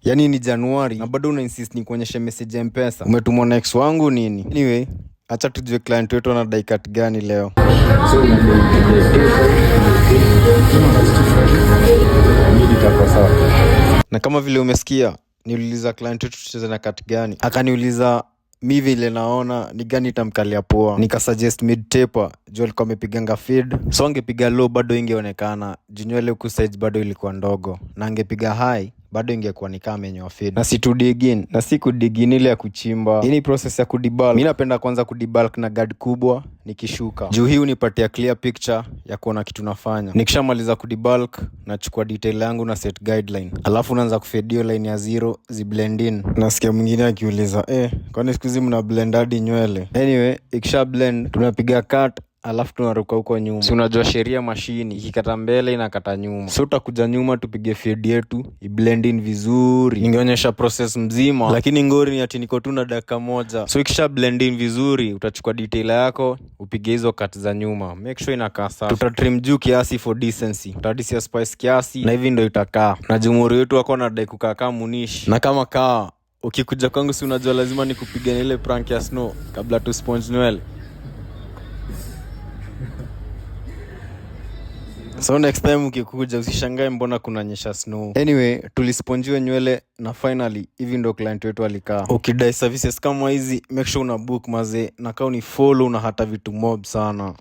Yaani ni Januari na bado una insist ni kuonyeshe message ya Mpesa. Umetumwa na ex wangu nini? Anyway, acha tujue client wetu anadai cut gani leo. So mid itakuwa sawa. Na kama vile umesikia, niliuliza client wetu tucheze na cut gani, akaniuliza mi vile naona ni gani itamkalia poa. Nikasuggest mid taper juu alikuwa amepiganga fade, so angepiga low bado ingeonekana juu nywele huku sides bado ilikuwa ndogo, na angepiga high bado ingekuwa ni kama amenyoa fade. Na si tu dig in, na si kudig in ile ya kuchimba. Hii ni process ya kudebulk. Mi napenda kwanza kudebulk na guard kubwa nikishuka juu, hii unipatia clear picture ya kuona kitu nafanya. Nikishamaliza kudebulk, nachukua detail yangu na set guideline, alafu naanza kufade hiyo line ya zero ziblend in. Nasikia mwingine akiuliza, "Eh, kwani siku hizi mna blend hadi nywele?" Anyway, ikisha blend tunapiga cut, alafu tunaruka huko nyuma. Si unajua sheria, mashini ikikata mbele inakata nyuma, so utakuja nyuma tupige fade yetu iblend in vizuri. Ningeonyesha process mzima, lakini ngori ni ati niko tu na dakika moja. So ikisha blend in vizuri, utachukua detail yako upige hizo cut za nyuma, make sure inakaa safi. Tutatrim juu kiasi for decency, tutadisia spice kiasi, na hivi ndo itakaa. Na jumhuri wetu wako nadai kukaa kama munishi, na kama kaa ukikuja kwangu, si unajua lazima nikupiga na ile prank ya snow kabla tu sponge nywele. So next time ukikuja usishangae mbona kunanyesha snow. Anyway, tulisponjiwe nywele na finally hivi ndo client wetu alikaa. Ukidai services kama hizi, make sure una book mazee, na kaa ni follow na hata vitu mob sana.